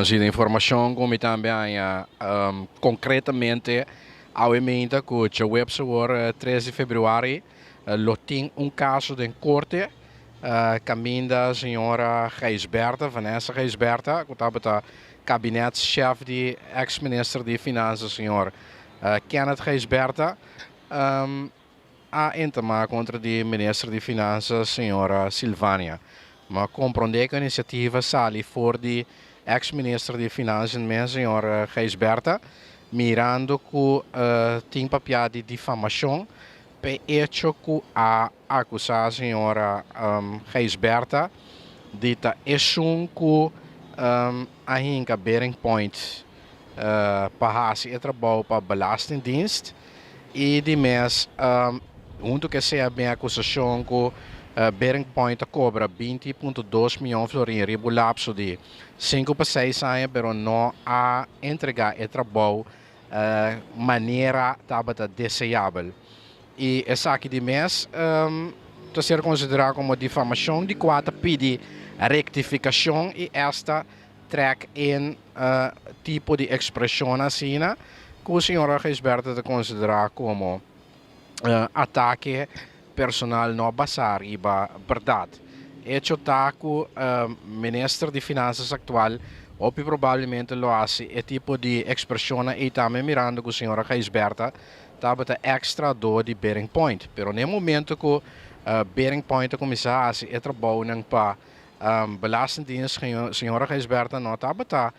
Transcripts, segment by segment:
Bon, si informashon ku mi tambe a konkretamente awe ku djaweps 3 di febrüari lo tin un kaso den korte kaminda señora Gijsbertha, Vanessa Gijsbertha, ku tabata kabinetschef di ex-minister di Finansa, señor Kenneth Gijsbertha, a entamá kontra di minister di Finansa, señora Silvania. M'a komprondé ku e inisiativa a sali for di ex-minister di Finansa, señor Gijsbertha, mirando ku tin papia di difamashon, pe hecho ku a akusá señora Gijsbertha di ta esun ku a hinka Bearing Point pa hasi e trabou pa Belastingdienst i di mes huntu ku esei e akusashon ku Bearing Point a kobra 20.2 mion florin riba lapso di 5 pa 6 aña, pero no a entregá e trabou manera tabata deseabel. I esaki di mes ta ser konsiderá komo difamashon, di kua ta pidi rektifikashon i esta trek in tipo di ekspreshon asina ku señora Gijsbertha ta konsiderá komo atake personal no basá riba berdat. Hecho ta ku minister di Finansa aktual hopi probablemente lo hasi e tipo di ekspreshon i tambe mirando ku señora Gijsbertha tabata extra do di Bearing Point. Pero na momento ku Bearing Point a kuminsá hasi e trabou pa Belastingdienst, señora Gijsbertha no tabata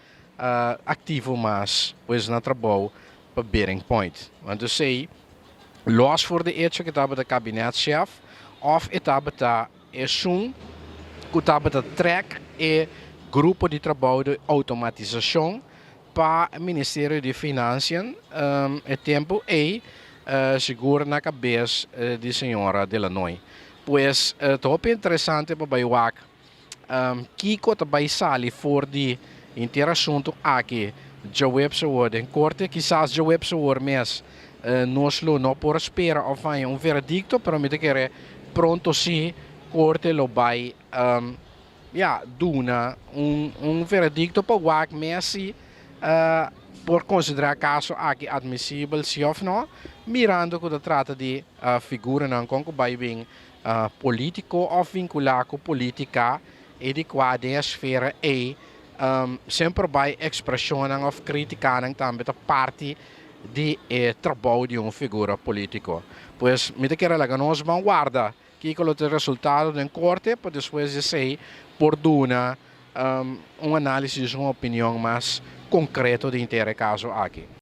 aktivo mas, pues, na trabou pa Bearing Point. Anto, sei, los for di hecho ku tabata kabinetschef of tabata esun ku tabata trek e grupo di trabou di outomatisashon pa Ministerio di Finansa e tempu ei, sigur na kabes di señora De Lanoy. Pues ta interesante pa bai wak kiko ta bai sali for di henter asuntu aki djaweps den korte. Kisas djaweps mes nos lo no por spera òf un veredikto, pero mi ta kere pronto si korte lo bai ja, duna un veredikto pa wak mes por konsiderá e kaso aki atmisibel si òf no, mirando ku ta trata di figuranan ku bai bin polítiko òf vinkulá ku polítika i di kua den esfera e semper bai ekspreshon òf krítika tambe ta parti di trabou di un figura polítiko. Pues mi ta kere laga nos ban warda kiko lo ta e resultado den korte pa despues di esei por duna un análisis, un opinion mas konkreto di henter e kaso aki.